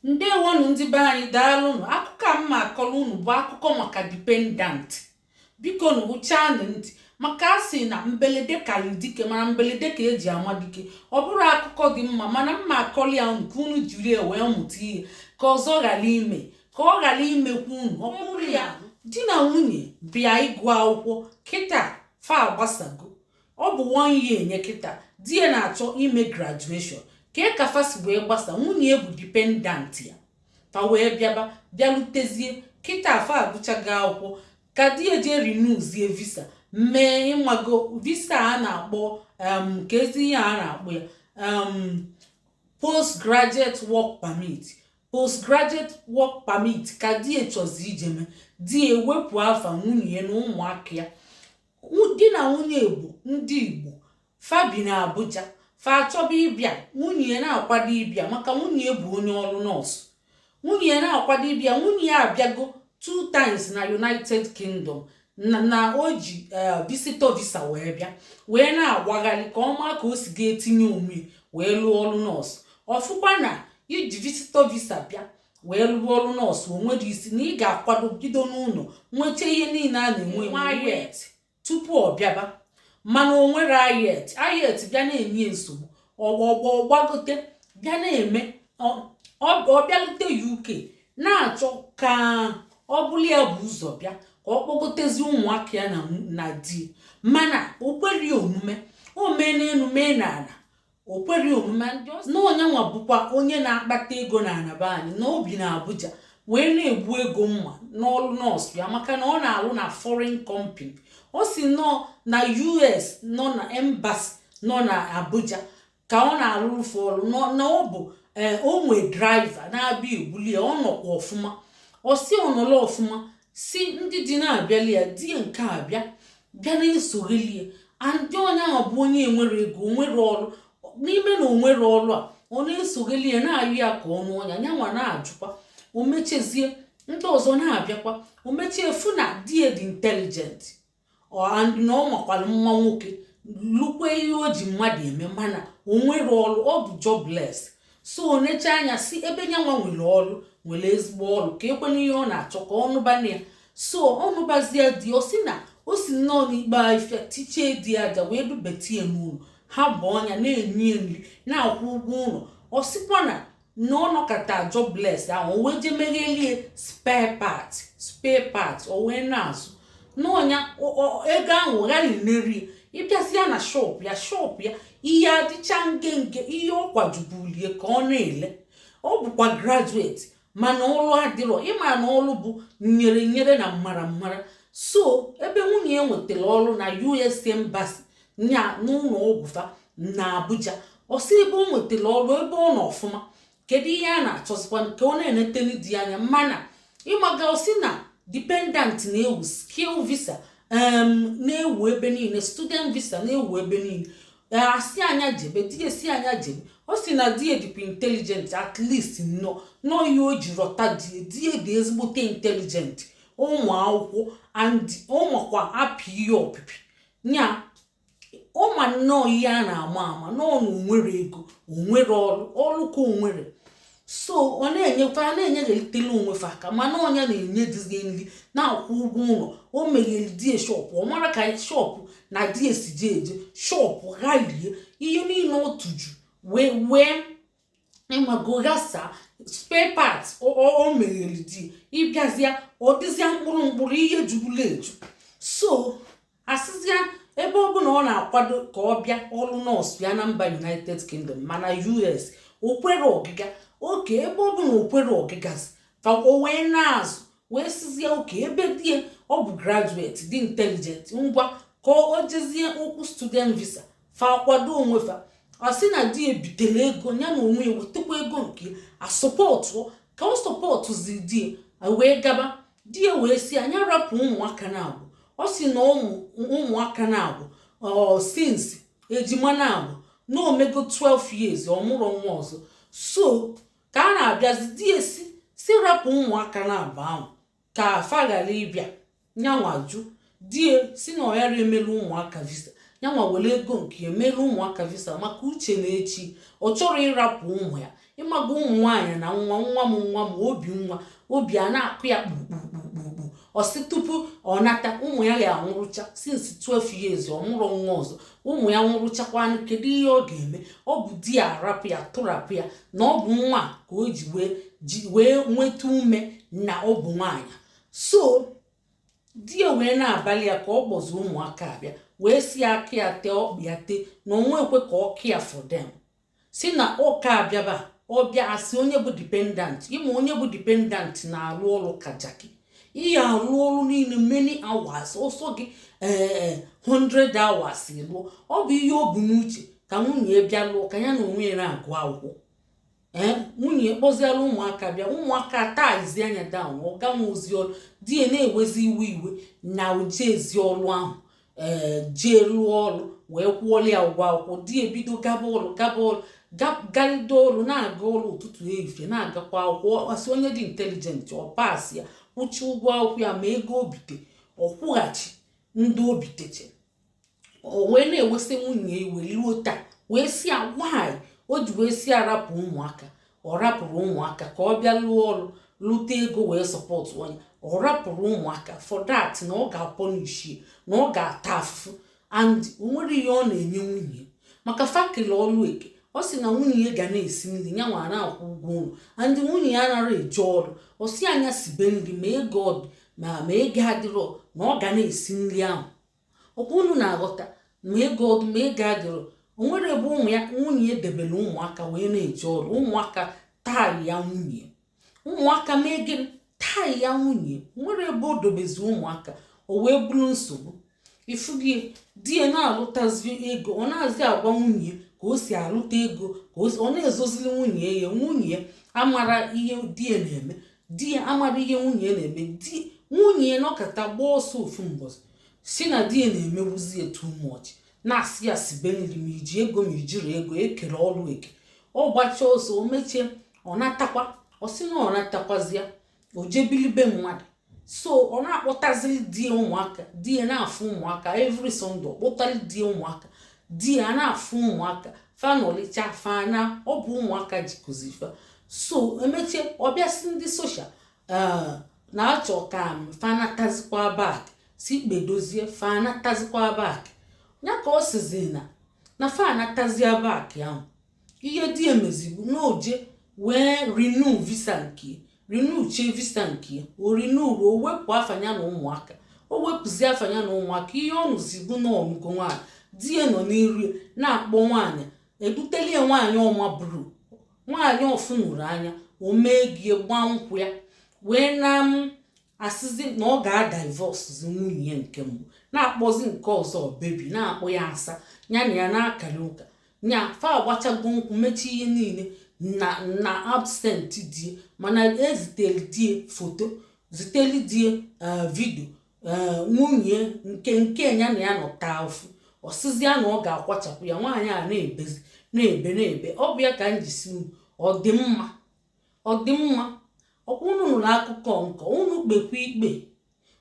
Ndewonụ ndị be anyị, daalụnụ. Akụkọ a mma akọrọ unu bụ akụkọ maka dependant. Biko nụ, hụchanụ ntị, maka a sị na mbelede karị dike, mana mbelede ka eji ama dike. Ọ bụrụ akụkọ dị mma, mana mma akọrọ ya unu ka unu jiri ya wee mụta ihe, ka ọzọ ghara ime, ka ọ ghara imekwa unu. Ọ bụrụ ya di na nwunye bịa ịgụ akwụkwọ kịta, fa agbasago. Ọ bụ one year nye kịta di ya na-achọ ime graduation. Ka ka fa si wee gbasa, nwunye bụ dependant ya. Fa wee bịaba, bịalutezie kịta, fa agụchago akwụkwọ. Ka di ya jee renewzie visa, mee ịmago visa a na-akpọ ka ezi ihe a na-akpọ ya, postgraduate work permit. Postgraduate work permit ka di ya chọzi ije mee. Di ya ewepụ afa nwunye ya na ụmụaka ya. Di na nwunye bụ ndị Igbo, fa bi na Abuja. Fa achọba ịbịa, nwunye ya na-akwado ịbịa, maka nwunye ya bụ onye ọrụ nọọsụ. Nwunye ya na-akwado ịbịa. Nwunye ya abịago two times na United Kingdom, na o ji visitor visa wee bịa, wee na-agbagharị ka ọ maa ka o si ga-etinye onwe wee lụọ ọrụ nọọsụ. Ọfụkwa na iji visitor visa bịa wee lụọ ọrụ nọọsụ, o nwere isi na ị ga-akwado bido n'ụlọ, nweta ihe niile a na-enwe IELTS tupu ọ bịaba. Mana o nwere IELTS. IELTS bịa na-enye nsogbu, ọgbọgbọ gbagote bịa na-eme. Ọ bịalute UK, na-achọ ka ọ bụrụ ya bụ ụzọ bịa, ka ọ kpọgotezi ụmụaka ya na di, mana o kweri omume. O mee n'elu, mee n'ala, o kweri omume. Na onye nwa bụkwa onye na-akpata ego na anaba anyị na obi na Abuja, wee na-egbu ego mma n'ọrụ nọọsụ ya, maka na ọ na-alụ na foreign company. Ọ si nọ na US, nọ na embassy nọ na Abuja ka ọ na-alụrụfe ọrụ. Na ọ bụ onwe driver na-abịa ebuli ya. Ọ nọkwa ọfụma. Ọ si ọnọrọ ọfụma, si ndị dị na-abịali ya. Di nke abịa bịa na-esogheli ya. Ndị onye ahụ bụ onye enwere ego, onwere ọrụ n'ime na onwere ọrụ a, ọ na-esogheli ya, na-ayụ ya ka ọnụ ọnya nyanwa na-ajụkwa. O mechezie, ndị ọzọ na-abịakwa. O mechie fụ na di ya dị intelligent and na ọ makwara mma nwoke, lukwe ihe o ji mmadụ eme, mana o nwere ọrụ, ọ bụ jobless. So o necha anya si ebe nyanwa nwere ọrụ, nwere ezigbo ọrụ, ka ekwena ihe ọ na-achọ ka ọ nụbana ya. So ọ nụbazie di. Ọ si na o si nnọọ n'ikpe afịa tichie di aja, wee dubetie n'ụlọ ha bụ ọnya, na-enye nri, na-akwụ ụgwọ ụlọ. Ọ sịkwa na ọ nọkọta jobless ahụ, o wee jee meghelie spare part, spare part. O wee na-azụ n'ọnya ego ahụ gharineri. Ịbịazịa na shop ya, shop ya ihe adịcha nge ihe ọ kwajubulie ka ọ na-ele. Ọ bụkwa graduate, mana ọrụ adịrọ. Ịma na ọrụ bụ nyere nyere na mmara mmara. So ebe nwunye ya nwetara ọrụ na US Embassy nya n'ụlọ ọgwụ fa na Abuja, ọ sị ebe o nwetara ọrụ, ebe ọ nọ ọfụma, kedu ihe a na-achọzikwa ka ọ na-eneteli di anya? Mana ịmaga, ọsị na dependant na-ewu, skill visa na-ewu ebe niile, student visa na-ewu ebe niile. Asị anya jebe, di esi anya jebe. Ọ sị na di dịkwa intelligent, at least nnọọ nọọ ihe o ji rọta di. Di dị ezigbote intelligent, ụmụ akwụkwọ, and ụmụkwa apị ihe ọpịpị nya, ụma nnọọ ihe a na-ama ama nọọ na onwere ego, onwere ọrụ, ọrụ ka onwere. So ọ na-enyefe, a na-enyeghelitela onwefe aka, mana ọnya na-enye dizie nri, na-akwụ ụgwọ ụlọ. O meghere die shop, ọ mara ka shop na die esi je eje shop, ghalie ihe niile ọ tụju, wee ịmago ghasa spare parts o meghere di. Ịbịazịa, ọ dịzịa mkpụrụ mkpụrụ, ihe jubulu eju. So asịzịa ebe ọ bụla ọ na-akwado ka ọ bịa ọrụ nọọsụ ya na mba United Kingdom, mana US o kwere ọgịga oke. Ebe ọ bụla o kwere ọgịgazi, fa o wee na-azụ, wee sizie oke ebe die ọ bụ graduate, dị intelligent, ngwa, ka o jezie okwu student visa. Fa kwado onwe fa. Ọ sị na di ebitere ego ya na onwe ya wetakwa ego nke asọpọtụ, ka ọ sọpọtụzi di wee gaba. Di ya wee si anya rapụ ụmụaka na-abụ. Ọ sị na ụmụaka na-abụ ọ since ejima na-abụ na omego 12 years, ọ mụrụ nwa ọzọ. So ka a na-abịazi, di esi si rapụ ụmụaka na-abụ ahụ ka afa ghara ịbịa. Nyanwa jụ. Die si na ọ yara emelu ụmụaka visa, yanwa were ego nke emelu ụmụaka visa, maka uche na echi ọ chọrọ ịrapụ ụmụ ya. Ịmaga ụmụ nwaanyị na nwa, nwa m, nwa m, obi nwa, obi a na-akụ ya kpukpukpukpukpu. Ọ sị tupu ọ nata, ụmụ ya ga-anwụrụcha. Since 12 years ọ mụrụ nwa ọzọ, ụmụ ya nwụrụchakwanụ. Kedu ihe ọ ga-eme? Ọ bụ di ya arapụ ya, tụrapụ ya, na ọ bụ nwa ka o ji wee ji wee nweta ume, na ọ bụ nwaanyị. So di ya wee na-abalị ya ka ọ kpọzi ụmụaka abịa, wee si aka ya tee, ọkpụ ya tee, na onwe ekwe ka ọ kia for them. Si na ọka abịaba, ọbịa asị onye bụ dependant. Ịma onye bụ dependant na-alụ ọrụ ka jaki, ihe alụ ọrụ niile, many hours, ọsọ gị ee 100 hours lụọ. Ọ bụ ihe o bu n'uche ka nwunye bịa lụọ, ka ya na onwe ya na-agụ akwụkwọ. Ee, nwunye kpọziala ụmụaka bịa, ụmụaka taizi anya down, ọ ganwe ozi ọrụ. Di ya na-ewezi iwe iwe na oje ezi ọrụ ahụ, ee, jee rụọ ọrụ wee kwụọla ya ụgwọ akwụkwọ. Di ebido gaba ọrụ, gaba ọrụ, galido ọrụ, na-aga ọrụ ụtụtụ, ehihie, na-agakwa akwụkwọ. Asị onye dị intelligent, ọ pass ya, kwụchi ụgwọ akwụkwọ ya, ma ego obite ọ kwụghachi ndị obiteche. O wee na-ewesị nwunye iwe ruo taa, wee si ya why o ji wee si arapụ ụmụaka. Ọ rapụrụ ụmụaka ka ọ bịa lụọ ọrụ, lụta ego wee support onye. Ọ rapụrụ ụmụaka for that, na ọ ga-apunish, na ọ ga-ata afụfụ. And o nwere ihe ọ na-enye nwunye maka fakịrị ọlụ eke. Ọ sị na nwunye ya ga na-esi nri, ya nwa na-akwụ ụgwọ ụlọ, and nwunye ya anaghị eje ọrụ. Ọ sị anya sibe nri, ma ego ma ego adịrọ, na ọ ga na-esi nri ahụ. Ọkwa unu na-aghọta? Ma ego ọdụ, ma ego adịrọ, o nwere ebe ụmụ ya, nwunye ya debere ụmụaka wee na-eje ọrụ. Ụmụaka taa ya nwunye, ụmụaka mee gịnị? Taa ya nwunye. Nwere ebe o dobezi ụmụaka, o wee bụrụ nsogbu. Ifugi di ya na-alụtazi ego, ọ na-azị agwa nwunye ka o si alụta ego, ka ọ na-ezozili nwunye ya. Nwunye amara ihe di ya na-eme, di ya amara ihe nwunye ya na-eme. Di nwunye ya nọkọta gbaa ọsọ ofu mbọsị, si na di ya na-emegbuzi ya too much, na-asị ya sibe nri, ma iji ego ma ijiri ego, ekere ọrụ eke. Ọ gbacha ọsọ, o mechie, ọ natakwa. Ọ sị na ọ natakwazi ya, o jebilibe mmadụ. So ọ na-akpọtaziri di ya ụmụaka, di ya na-afụ ụmụaka every Sunday. Ọ kpọtara di ya ụmụaka, di ya na-afụ ụmụaka, fanọlicha fana. Ọ bụ ụmụaka jikọzi fa. So emechie, ọ bịasị ndị social na-achọ ka fanatazikwa back, si kpedozie, fanatazikwa back ya. Ka ọ sizi na fanatazia back ahụ, ihe di emezigbu n'oje wee renew visa nke, renew chie visa nke. O renew, o wepụ afa ya na ụmụaka. O wepụzi afa ya na ụmụaka. Ihe ọ nụzigbu na ọmụgo nwaanyị, di ya nọ n'iru na-akpọ nwaanyị, eduteli ya nwaanyị ọma, bụrụ nwaanyị ọfụnụrụ anya. O mee gị gbaa nkwụ ya, wee na m asịzi na ọ ga-adivorce nwunye ya nke mbụ, na-akpọzi nke ọzọ baby, na-akpọ ya asa, ya na ya na-akara ụka nya. Fa agbachago nkwụ, mechie ihe niile na absent die. Mana eziteli die foto, ziteli die video nwunye nke ya na ya nọ taa ofu. Ọsịzịa na ọ ga-akwachapụ ya. Nwaanyị a na-ebezi, na-ebe, na-ebe. Ọ bụ ya ka m ji si unu, ọ dị mma, ọ dị mma. Ọkwa unu nụrụ akụkọ nke unu, kpekwa ikpe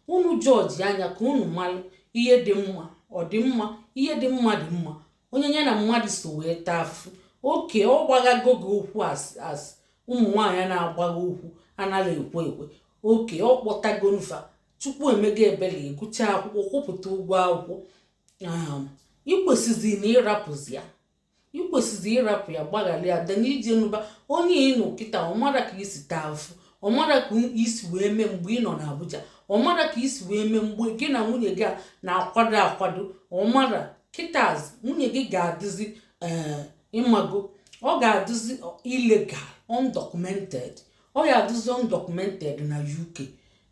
unu, jọji anya ka unu malụ ihe dị mma. Ọ dị mma, ihe dị mma dị mma. Onye ya na mmadụ so wee taa afụfụ oke, ọ gbaghago gị okwu. Asị ụmụ nwaanyị na-agbagha okwu anaghị ekwe ekwe. Oke ọ kpọtago nfa. Chukwu emego ebere, gụchaa akwụkwọ, kwụpụta ụgwọ akwụkwọ. Ikwesịzi na ịrapụzi ya, ikwesịzi ịrapụ ya, gbaghara ya dị n'ije nụba onye ịnụ kịta. Ọ mara ka isi taa afụ, ọ mara ka isi wee mee mgbe ị nọ n'Abuja, ọ mara ka isi wee mee mgbe gị na nwunye gị na-akwado akwado. Ọ mara kịta nwunye gị ga-adịzi, ee, ịmago, ọ ga-adịzi illegal, undocumented. Ọ ga-adịzi undocumented na UK.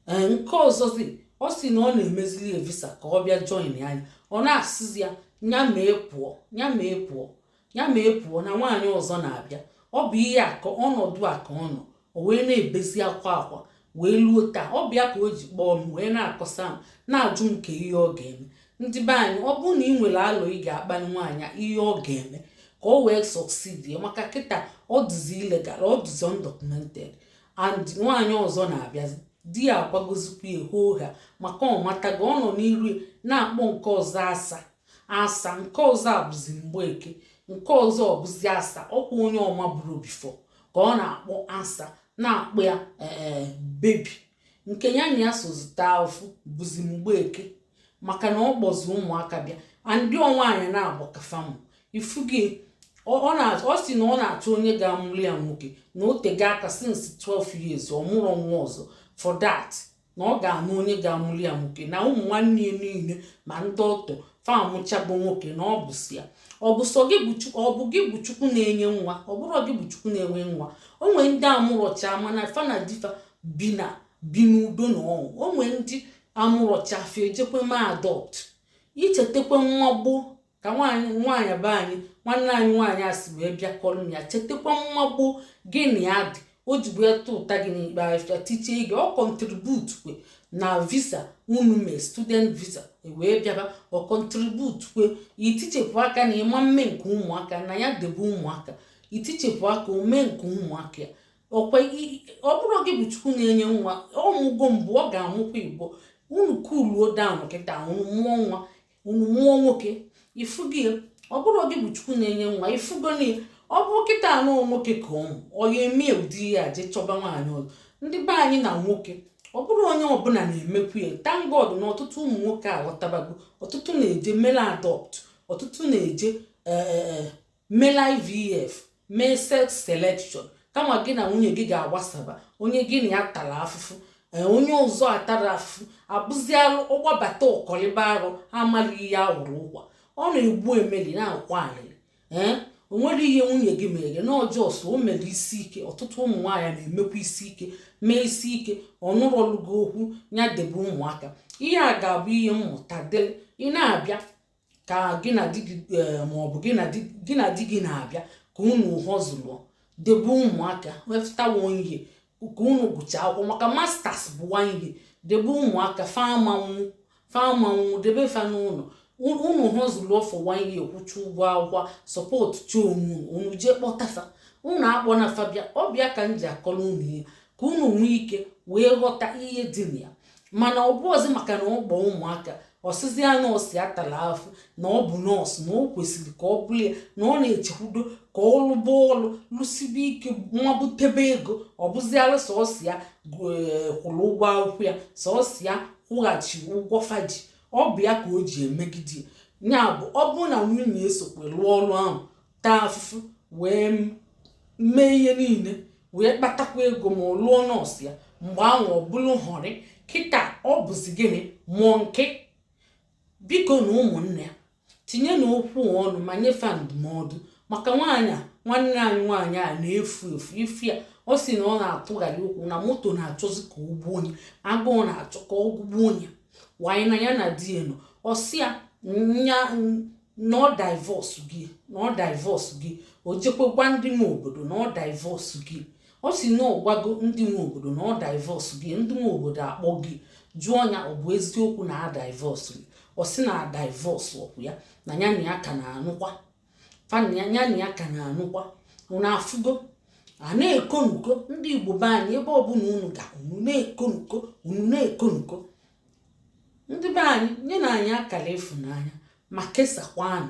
Ee, nke ọzọzi, ọ sị na ọ na-emezili ya visa ka ọ bịa join anya. Ọ na-asịzi ya ya mee pụọ, ya mee pụọ, ya mee pụọ, na nwaanyị ọzọ na-abịa. Ọ bụ ihe a ka ọnọdụ a ka ọ nọ. O wee na-ebezi akwa akwa wee luo taa. Ọ bịa ka o ji kpọọ m wee na-akọsa m, na-ajụ m ka ihe ọ ga-eme. Ndị be anyị, ọ bụrụ na ị nwere alụ ị ga-akpali nwaanyị, ihe ọ ga-eme ka ọ wee succeed, maka kịta ọ dịzi illegal, ọ dịzi undocumented, and nwaanyị ọzọ na-abịazi. Di ya agbagozikwa ya ha maka ọ matago. Ọ nọ n'iru na-akpọ nke ọzọ asa asa, nke ọzọ abụzi mgbeke, nke ọzọ ọbụzi asa. Ọkwa onye ọma bụrụ before. Ka ọ na-akpọ asa, na-akpọ ya ee baby, nke ya na ya sozita afụ bụzi Mgbeke, maka na ọ kpọzi ụmụaka bịa ndị nwaanyị na-agbọ kafamụ ifugi. Ọ sị na ọ na-achọ onye ga-amụrụ ya nwoke, na o tego aka since 12 years ọ mụrụ nwa ọzọ. For that, na ọ ga-anụ onye ga-amụrụ ya nwoke, na ụmụ nwanne ya niile ma ndị ọtọ fa amụchago nwoke, na ọ bụ si ya, ọ bụ sọ gị bụ Chukwu, ọ bụ gị bụ Chukwu na-enye nwa? Ọ bụrụ gị bụ Chukwu na-enwe nwa. O nwee ndị amụrọcha, mana fa na difa bi na bi n'udo na ọṅụ. O nwee ndị amụrọcha, fa ejekwe ma adopt. Ichetakwa nwa gboo ka nwaanyị nwaanyị be anyị, nwanne anyị nwaanyị a si wee bịa kọrọ m ya. Chetakwa nwa gboo gị na ya dị, o ji wee tụ ụta gị n'ikpe afịa tichie gị, ọ contribute kwe na visa unu mee, student visa wee bịaba. Ọ contribute kwe itichepụ aka na ịma mme nke ụmụaka na ya debe ụmụaka, itichepụ aka ome nke ụmụaka ya. Ọkwa ọ bụrụ gị bụ Chukwu na-enye nwa, ọmụgo mbụ, ọ ga-amụkwa Igbo. Unu cooluo down kịta, unu mụọ nwa, unu mụọ nwoke. Ifugi, ọ bụrụ gị bụ Chukwu na-enye nwa, ifugoni. Ọ bụ kịta anụ nwoke ka ụmụ ọ ga-eme ụdị ihe a, jee chọba nwaanyị ọzọ. Ndị be anyị na nwoke, ọ bụrụ onye ọbụla na-emekwu ya. Thank God na ọtụtụ ụmụ nwoke aghọtabago. Ọtụtụ na-eje mele adopt, ọtụtụ na-eje mele IVF, mee sex selection, kama gị na nwunye gị ga-agbasaba, onye gị na ya tara afụfụ, onye ọzọ atara afụfụ abụzialụ ọgbabata ọkọlịba arụ, amaghị ihe awụrụ ụkwa. Ọ na-egbu emeli na-akwa alịlị. Ee, o nwere ihe nwunye gị mere na ọjọọ so o mere isi ike. Ọtụtụ ụmụ nwaanyị na-emekwa isi ike, mee isi ike, ọ nụrọlụgo okwu ya debe ụmụaka. Ihe a ga-abụ ihe mmụta dịrị ị na-abịa ka gị na di gị, maọbụ gị na di gị na-abịa ka unu họzụlụọ, debe ụmụaka after one year ka unu gụchaa akwụkwọ, maka masters bụ one year. Debe ụmụaka famanwụ famanwụ, debe fa n'ụlọ, unu họzụlụọ for one year, kwụcha ụgwọ akwụkwọ, support chi onwe unu, jee kpọtafa. Unu akpọ na fa bịa ọbịa ka m ji akọrọ unu ihe ka unu nwee ike wee ghọta ihe dị na ya. Mana ọ bụ ọzọ, maka na ọ gbọ ụmụaka, ọsịzi nọọsụ atara afụ na ọ bụ nọọsụ, na o kwesịrị ka ọ bụrụ ya, na ọ na-echekwudo ka ọ lụba ọlụ, lụsibe ike, nwabutebe ego. Ọ bụzialụ sọọsọ ya kwụrụ ụgwọ akwụkwọ ya, sọọsọ ya kwụghachi ụgwọ faji, ọ bụ ya ka o ji emegide ya. Bụ ọ bụrụ na nwunye esokwe lụọ ọrụ ahụ, taa afụfụ wee mee ihe niile, wee kpatakwa ego, ma ọ lụọ nọọsụ ya mgbe ahụ, ọ bụrụ họrị. Kịta ọ bụzi gịnị mụọ nke? Biko na ụmụnne ya, tinye na okwu ọnụ ma nyefe ndụmọdụ maka nwaanyị a. Nwanne anyị nwaanyị a na-efu efu ifu ya. Ọ sị na ọ na-atụgharị ụkwụ na moto na-achọzi ka ọ gbuo onye, agụụ na-achọ ka ọ gbuo onye wanyị na ya na di ya nọ. Ọ sị ya nya na ọ divorce gị, na ọ divorce gị. O jekwe gwa ndị nwe obodo na ọ divorce gị. Ọ si na ọ gwago ndị nwe obodo na ọ divorce gị. Ndị nwe obodo akpọ gị, jụọ ya, ọ bụ eziokwu na a divorce gị? Ọ sị na a divorce ọkwụ ya, na ya na ya ka na-anụkwa fa, na ya na ya ka na-anụkwa. Unu afụgo a na-ekonuko ndị Igbo be anyị, ebe ọbụla unu ga, unu na-ekonuko, unu na-ekonuko. Ndị be anyị, nye na anyị akara ịfụnanya ma kesakwanụ.